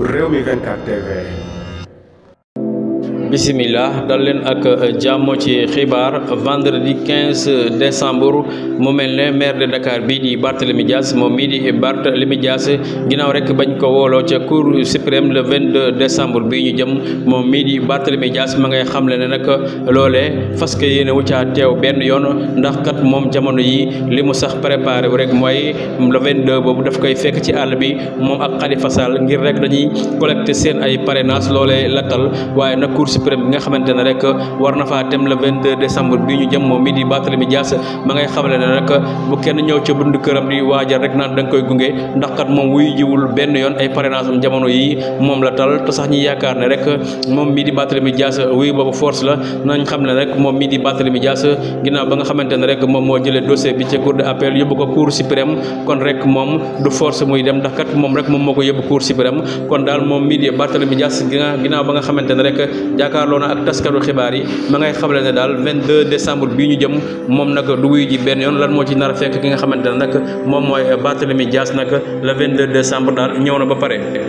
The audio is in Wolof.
Rewmi 24 TV. Bismillah dal leen ak jàmm ci xibaar vendredi 15 décembre mu mel ne maire de Dakar bii di Barthélémy Dias moom mii di Barthélémy Dias ginnaaw rek bañ ko wooloo ca cour suprême le 22 décembre bii ñu jëm moom mii di Barthélémy Dias ma ngay xamle ne nag loolee fas yéene wu caa teew benn yoon ndax kat moom jamono yi li mu sax préparé wu rek mooy le 22 boobu daf koy fekk ci àll bi moom ak Khalifa Sall ngir rek dañuy collecté seen ay parrainage loolee lattal waaye nag cour suprême bi nga xamante ne rek war na faa dem le 22 décembre bi ñu jëm moom mii di Barthélémy Dias ma ngay xamle ne rek bu kenn ñëw ca bund këram di waajal rek naan da nga koy gunge ndax kat moom wuy jiwul benn yoon ay parrainage am jamono yi moom la tal te sax ñi yaakaar ne rek moom mii di Barthélémy Dias wuy boobu force la nañ xam ne rek moom mii di Barthélémy Dias ginnaaw ba nga xamante ne rek moom moo jëlee dossier bi ca cour d'appel yóbbu ko cour suprême kon rek moom du force muy dem ndax kat moom rek moom moo ko yóbbu cour suprême kon daal moom mii di Barthélémy Dias ginnaaw ba nga xamante ne rek jàkkaarloo na ak taskatu xibaar yi ma ngay xamle ne daal 22 décembre bii ñu jëm moom nag du wuyu ji benn yoon lan moo ci nar a fekk ki nga xamante ne nag moom mooy Barthélémy Dias nag le 22 décembre daal ñëw na ba pare.